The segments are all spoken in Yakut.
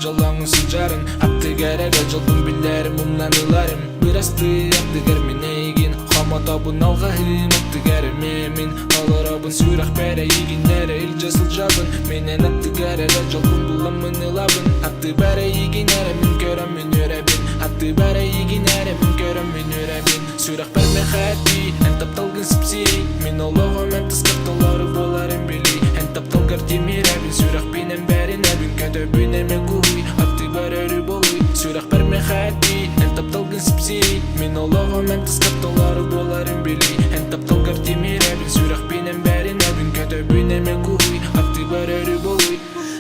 дьоллооҥҥун сылдьарын Аттыгар эрэ дьолбун биллэрим умнан ыларым Бырастыы аттыгар мин эйигин Хомотобун алҕаһыым аттыгар эмиэ мин Олоробун сүрэхпэр эйигин эрэ илдьэ сылдьабын Мин эн аттыгар эрэ дьолбун буламмын ылабын Аттыбар эйигин эрэ мин көрөммүн үөрэбин Аттыбар эйигин эрэ мин көрөммүн үөрэбин Сүрэхпэр мэхээттии эн тапталгын сипсии Мин олоҕум эн тыскар толору буоларын билии Эн тапталгар тимирэбин сүрэхпинэн бэринэбин Көтөбүн эмэ куһуй аттыбар өрүү болуй Сүрэхпэр мэхээттии эн тапталгын сипсии Мин олоҕум эн тыскар толору буоларын билии Эн тапталгар тимирэбин сүрэхпинэн бэринэбин Көтөбүн эмэ куһуй аттыбар өрүү болуй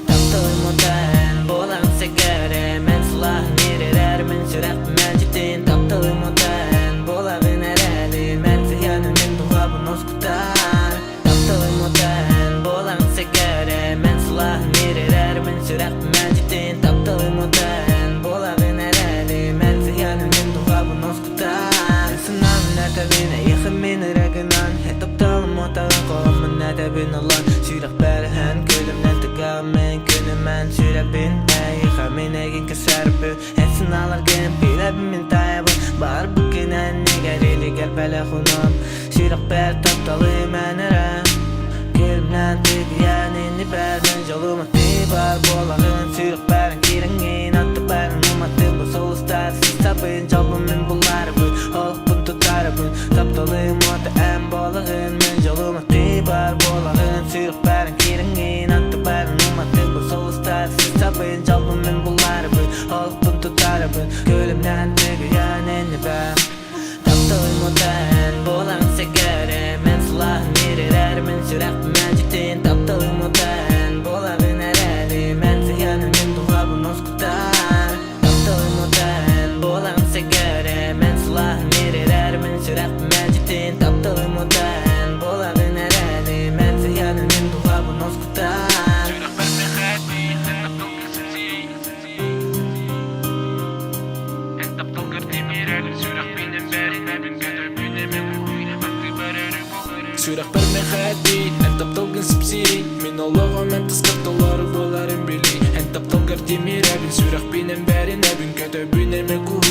Тапталым отан буолан сэгэрэ Мен сылааһын ирэрэр мин сүрэхпин мэлдьитин Тапталым отан буолабын эрэли Мен сыһыаным мин духабын ускутар Тапталым отан буолан сэгэрэ Мен сылааһын ирэрэр мин сүрэхпин мэлдьитин Тапталым отан буолабын эрэли Мен сыһыаным мин духабын ускутар Санаамын этэбин эйиэхэ мин эрэ гынан Тапталым отаҕын хоһоммун этэбин ылан Сүрэхпэр эн күлүмнэн тыгааммын күнүмэн сүрэхпин эйиэхэ мин эйигин кэсэрбин Эн санааларгын билэбин мин таайабын Баҕарбыккын эннигэр илигэр бэлэх уном Сүрэхпэр тапталым эн эрэ Күлүмнэн тыгыйан иннибэр мин дьолум аттыбар буолаҕын Сүрэхпэр киирэҥҥин аттыбар уматтым бу сулустар сыстабын Дьолбун мин буларбын олохпун тутарбын Тапталым уота эн буолаҕын мин дьолум аттыбар буолаҕын Сүрэхпэр киирэҥҥин аттыбар уматтым бу сулустар сыстабын Дьолбун мин буларбын олохпун тутарбын Күлүмнэн тыгыйан иннибэр Тапталым уота эн буолаҕын сэгэрэ Мен сылааһын ирэрэр мин сүрэхпин мэлдьитин Тапталым уота эн буолаҕын эрэли Мен сыһыаным мин духабын ускутар Тапталым уота эн буолаҕын сэгэрэ Мен сылааһын ирэрэр мин сүрэхпин мэлдьитин Тапталым уота эн буолаҕын эрэли Мен сыһыаным мин духабын ускутар Сүрэхпэр мэхээттии эн тапталгын сипсии Эн тапталгар тимирэбин сүрэхпинэн бэринэбин Көтөбүн эмэ куһуй аттыбар өрүү болуй Сүрэхпэр мэхээттии эн тапталгын сипсии Мин олоҕум эн тыскар толору буоларын билии Эн тапталгар тимирэбин сүрэхпинэн бэринэбин Көтөбүн эмэ куһуй.